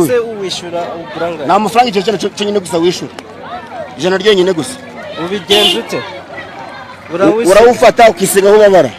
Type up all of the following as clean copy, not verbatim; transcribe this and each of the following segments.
Se uwishyura ugura angahe? Ni amafaranga igiceri cyonyine gusa wishyura, 100 ryonyine gusa. Ubigenza ute? Urawisiga? Urawufata ukisiga aho ubabara.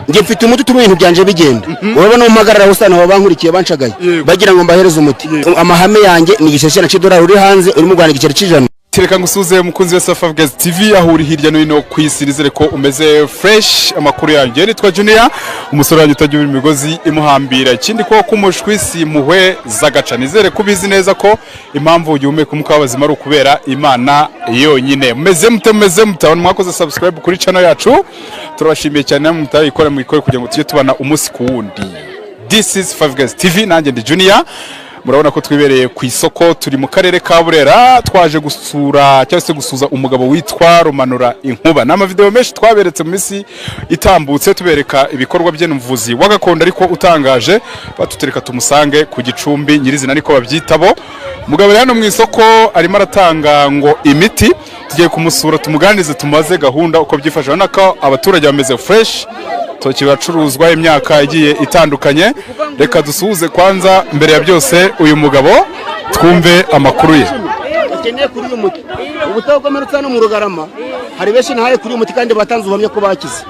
Njye mfite umuti utuma ibintu byanje bigenda. Urabona umpagarara aho usanga bankulikiye banshagaye, bagira ngo mbahereze umuti. Amahame yanjye ni igiceri cy'idolari, uri hanze, uri mu Rwanda igiceri cy'ijana. Reka ngusuze, mukunzi wa Safa Guys TV, aho uri hirya no hino ku isi. Nizere ko umeze fresh. Amakuru yanjye, nitwa Junior, umusore wanjye utagira imigozi imuhambira. Ikindi ko kumushwi si impuhwe zagaca. Nizere ko ubizi neza ko impamvu ugihumeka umwuka w'abazima ari ukubera Imana yonyine. Mumeze mute? Mumeze mute? Abantu mwakoze subscribe kuri channel yacu, turabashimiye cyane. Namwe mutarayikora, muyikore kugira ngo tujye tubana umunsi ku wundi. This is Five Guys TV, nanjye ndi Junior. Murabona ko twibereye ku isoko, turi mu karere ka Burera. Twaje gusura cyangwa se gusuza umugabo witwa Rumanura Inkuba. Ni amavideo menshi twaberetse mu minsi itambutse, tubereka ibikorwa bye, n'umuvuzi wa gakondo ariko utangaje. Batutereka tumusange ku gicumbi nyirizina, niko babyitabo. Mugabo ari hano mu isoko, arimo aratanga ngo imiti. Tugiye kumusura, tumuganirize, tumaze gahunda uko byifashe. Urabona ko abaturage bameze fresh, toki bacuruzwa, imyaka igiye itandukanye. Reka dusuhuze kwanza mbere ya byose uyu mugabo, twumve amakuru ye. Bakeneye kuri uyu muti, ubutaha bw'amerutse hano mu Rugarama hari benshi nahaye kuri uyu muti kandi batanze ubuhamya ko bakize.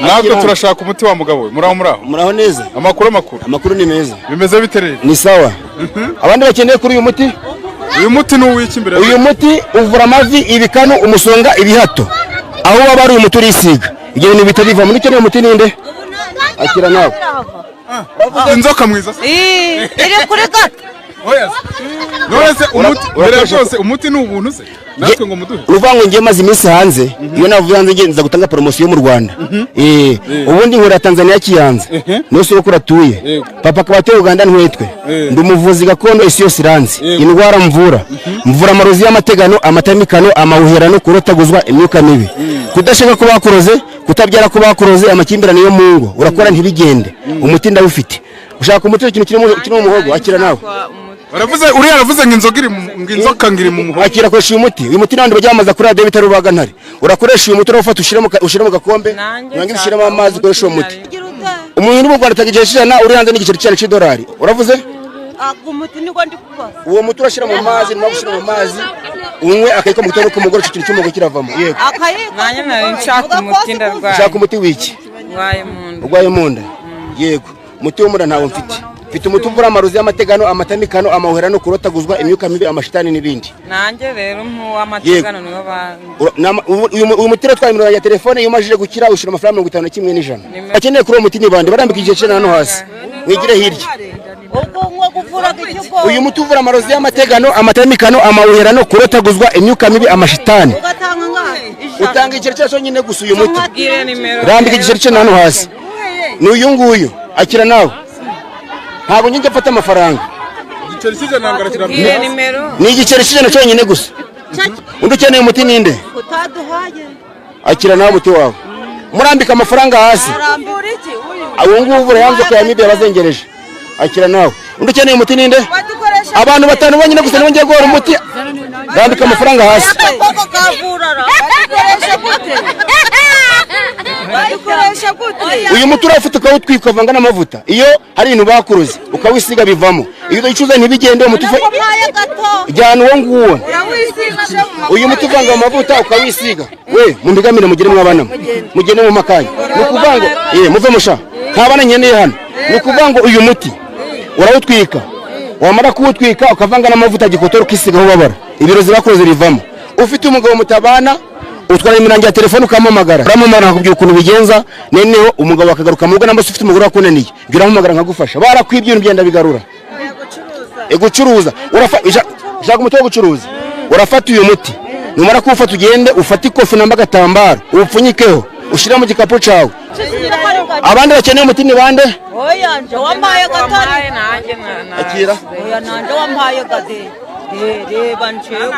Natwe turashaka umuti wa mugabo we. Muraho, muraho? Muraho neza. Amakuru, amakuru? Amakuru ni meza. Bimeze bite rero? Ni sawa. Abandi bakeneye kuri uyu muti? Uyu muti ni uw'iki mbere? Uyu muti uvura amavi, ibikanu, umusonga, ibihato. Aho waba ari, uyu muti urisiga, ibyo bintu bihita bivamo. Ukeneye umuti ninde? Akira nawe. Inzoka mwiza se? Iri kuri gato. Oya se. None se umuti mbere ya byose, umuti ni ubuntu se, natwe ngo muduhe? Uruvuga ngo ngiye maze iminsi hanze. Iyo navuye hanze ngiye nza gutanga poromosiyo mu Rwanda. Ubundi nkorera Tanzania, Kiyanza niho sogokuru atuye, papa akaba atuye Uganda ntwetwe. Ndi umuvuzi gakondo, isi yose iranzi. Indwara mvura, mvura amarozi y'amategano, amatamikano, amahuherano, kurotaguzwa, imyuka mibi, kudashaka ko bakuroze, kutabyara ko bakuroze, amakimbirane yo mu ngo, urakora ntibigende. Umuti ndawufite. Ushaka umuti w'ikintu kiri mu muhogo? Akira nawe. Baravuze, uriya aravuze ngo inzoga iri ngo inzoka ngo iri mu muhogo. Akira, koresha uyu muti. Uyu muti n'abandi bajya bamaza kuri radiyo bita Rubagantare. Urakoresha uyu muti, urawufata, ushyire mu gakombe, Nanjye urangiza nshaka ushyiremo amazi, umuti. Ukoresha uwo muti. Gira ute? Umuntu uri mu Rwanda atanga igiceri cy'ijana, uri hanze n'igiceri cy'ijana cy'idolari. Uravuze? Umuti niko ndi kubaza. Uwo muti urashyira mu mazi, numara gushyira mu mazi unywe akayiko mu gitondo, kumugoroba icyo kintu cy'umuhogo kiravamo. Yego. Akayiko. Nanjye nari nshaka umuti, ndarwaye. Ushaka umuti w'iki? Ndwaye mu nda. Urwaye mu nda? Yego, umuti wo mu nda ntawo mfite. Mfite umuti uvura amarozi y'amategano, amatamikano, amahuherano, kurotaguzwa, imyuka mibi, amashitani n'ibindi. Nanjye rero nk'uw'amategano nibo ba Uyu muti uratwara imirongo ya telefone. Iyo umajije gukira ushyira amafaranga 51 n'ijana. Nimero- Akeneye kuri uwo muti ni bande? Barambika igihe cyane hano hasi, wigire hirya. Ubwo nko kuvuraga ikigo. Uyu muti uvura amarozi y'amategano, amatamikano, amahuherano, kurotaguzwa, imyuka mibi, amashitani. Ugatanga ngahe? 100. Utanga igiceri cyacu cyonyine gusa uyu muti. Bwire nimero. Rambika igiceri cye hano hasi. Ni uyu nguyu. Akira nawe. Ntabwo njya mfata amafaranga. Igiceri cy'ijana ngo arakirambika. Bwire nimero. Ni igiceri cy'ijana cyonyine gusa. Undi ukeneye umuti ninde? Utaduhaye. Akira nawe umuti wawe. Murambika amafaranga hasi. Arambura iki uyu? Uwo nguwo uvura yanze ko yamibi yabazengereje. Akira nawe. Undi ukeneye umuti ninde? Badukoresha. Abantu batanu bonyine gusa nibo ngiye guhora umuti. Rambika amafaranga hasi. Akaboko kavurara. Badukoresha gute? Badukoresha gute? Uyu muti urawufata, ukawutwika, ukavanga n'amavuta. Iyo hari ibintu bakuroze ukawisiga bivamo. Iyo uyicuza ntibigende, umuti Wampaye gato. Jyana uwo nguwo. Urawisiga. Uyu muti uvanga mu mavuta ukawisiga. We mumbigamire, mugire mwabana mugende mu makanya. Ni ukuvuga ngo muve musha, nta bana nkeneye hano. Ni ukuvuga ngo uyu muti urawutwika, wamara kuwutwika ukavanga n'amavuta gikotora, ukisiga aho ubabara, ibirozi bakoze bivamo. Ufite umugabo mutabana, utwara imirangi ya telefone, ukampamagara. Urampamagara nkakubwira ukuntu ubigenza, noneho umugabo akagaruka mu rugo. Namba se ufite umugore wakunaniye, jya urampamagara nkagufasha. Barakwibye ibintu, byenda bigarura. Gucuruza, ushaka umuti wo gucuruza? Urafata uyu muti, numara kuwufata ugende ufate ikofi namba agatambaro, uwupfunyikeho, ushyire mu gikapu cyawe. Abandi bakeneye umuti ni bande? Oya, nje wampaye gato. Wampaye nanjye Akira. Oya, nanje wampaye gade. Reba njewe.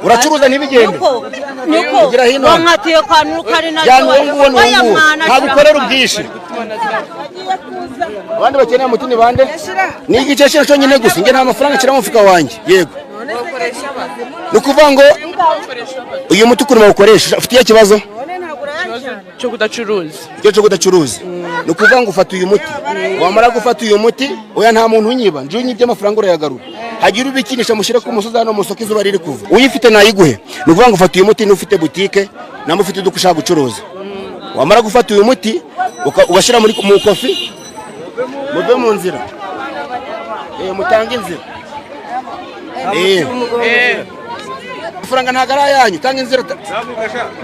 Uracuruza ntibigende? Niko. Niko. Gira hino. Wankatiye kantu kari na. Jyana uwo nguwo, ni uwo nguwo. Ntabwo ukorera ubwishyu. Abandi bakeneye umuti ni bande? Ni igice cyo cyonyine gusa. Njye nta mafaranga nshyira mu mufuka wanjye. Yego, ni ukuvuga ngo uyu muti ukuntu bawukoresha, ufite ikihe kibazo? Cyo kudacuruza. Icyo cyo kudacuruza. Ni ukuvuga ngo ufata uyu muti, wamara gufata uyu muti, oya, nta muntu unyiba, nje unyibye amafaranga urayagarura. Hagira ubikinisha, mushyire ku musozi hano mu isoko, izuba riri kuva, uyifite nayiguhe. Ni ukuvuga ngo ufata uyu muti niba ufite butike, namba ufite iduka ushaka gucuruza. Wamara gufata uyu muti ugashyira muri mu kofi. Muve mu nzira, mutange inzira. Amafaranga ntabwo ari ayanyu, tanga inzira,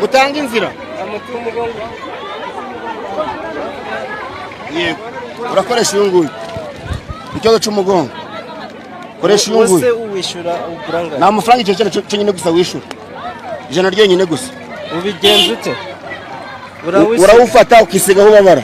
mutange inzira. Yego, urakoresha uyu nguyu ikibazo cy'umugongo, koresha uyu nguyu. Wese uwishyura ugura angahe? Ni amafaranga icyo cyonyine, cyonyine gusa wishyura, 100 ryonyine gusa. Ubigenza ute? Urawisiga? Urawufata ukisiga aho ubabara.